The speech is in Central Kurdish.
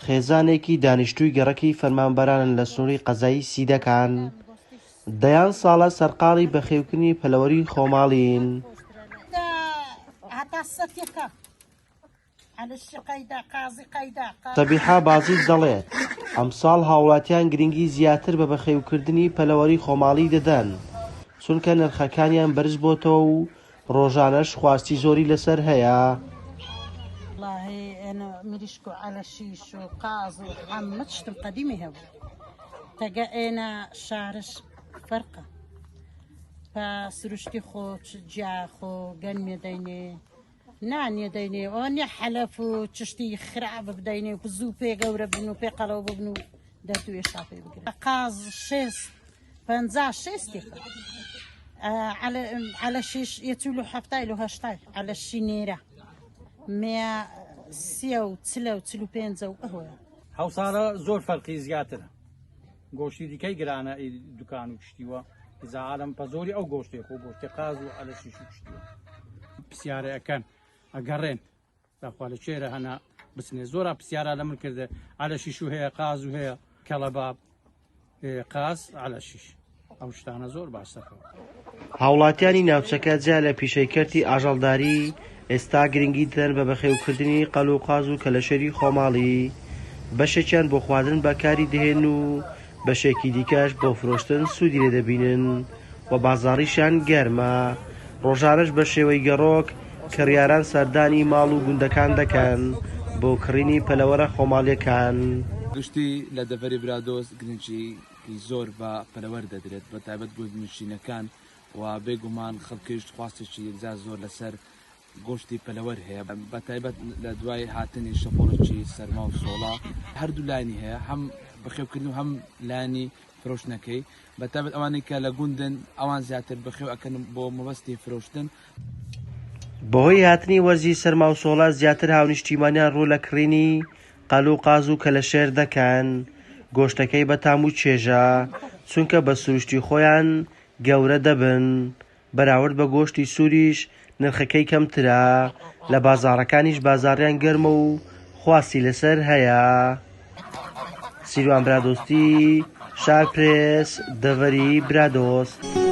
خێزانێکی دانیشتووی گەڕەکی فەرمانبەرانن لە سنووری قەزای سیدەکان. دەیان ساڵە سەرقاڵی بەخێوکردنی پەلەوەری خۆماڵین. سەبیحە بازید دەڵێت، ئەمساڵ هاوڵاتیان گرنگی زیاتر بە بەخێوکردنی پەلەوەری خۆماڵی دەدەن، چونکە نرخەکانیان بەرزبۆتەوە و ڕۆژانەش خواستی زۆری لەسەر هەیە. نانیە دەینێ ئەوە نیە حەلەف و چشتی خراپ بدەینێ و زوو پێ گەورە بن و پێ قەڵەو ببن و دەرد و ئێشا پێ بگرن قاز شێست پەنجا شێستی على شش یەچول و حەفتای و هەشتای على شی نێرە مێ سیە و چلە و چل و پێنجە و ئەوەیە هەوسارە زۆر فەرقی زیاترە گۆشتی دیکەی گرانە دوکان و شتیوە ئیزا عالم پەزۆری ئەو گۆشتێ خۆ گۆشتی قاز و عەلەشیش و شتیوە پرسیارە ئەکەن ئەگەڕێن داخوا لە چێرە هەنا بچنێ زۆرا پرسیارە لە من کردە عەلەشیش و هەیە قاز و هەیە کەڵەباب قاز عەلەشیش ئەو شتانە زۆر باش سەرکەوت. هاوڵاتیانی ناوچەکە جیا لە پیشەی کەرتی ئاژەڵداری، ئێستا گرنگی دەدەن بە بەخێوکردنی قەل و قاز و کەلەشێری خۆماڵی، بەشێکیان بۆ خواردن بەکاری دەهێنن و بەشێکی دیکەش بۆ فرۆشتن سوودی لێ دەبینن و بازاڕیشیان گەرمە، ڕۆژانەش بە شێوەی گەڕۆک کڕیاران سەردانی ماڵ و گوندەکان دەکەن بۆ کڕینی پەلەوەرە خۆماڵییەکان. گشتی لە دەڤەری برادۆست گرنگیی زۆر بە پەلەوەر دەدرێت، بەتایبەت گوندنشینەکان و بێ گومان خەڵکیش خواستێکی یەکجار زۆر لەسەر گۆشتی پەلەوەر هەیە بە تایبەت لە دوای هاتنی شەپۆڵێکی سەرما و سۆڵە هەردوو لایەنی هەیە هەم بەخێوکردن و هەم لایەنی فرۆشتنەکەی بە تایبەت ئەوانەی کە لە گوندن ئەوان زیاتر بەخێو ئەکەن بۆ مەبەستی فرۆشتن. بەهۆی هاتنی وەرزی سەرما و سۆڵە زیاتر هاونیشتیمانیان ڕوو لە کڕینی قەل و قاز و کەلەشێر دەکەن، گۆشتەکەی بەتام و چێژە، چونکە بە سروشتی خۆیان گەورە دەبن، بەراورد بە گۆشتی سووریش نرخەکەی کەمترە، لە بازاڕەکانیش بازاڕیان گەرمە و خواستی لەسەر هەیە. سیروان برادۆستی، شارپرێس، دەڤەری برادۆست.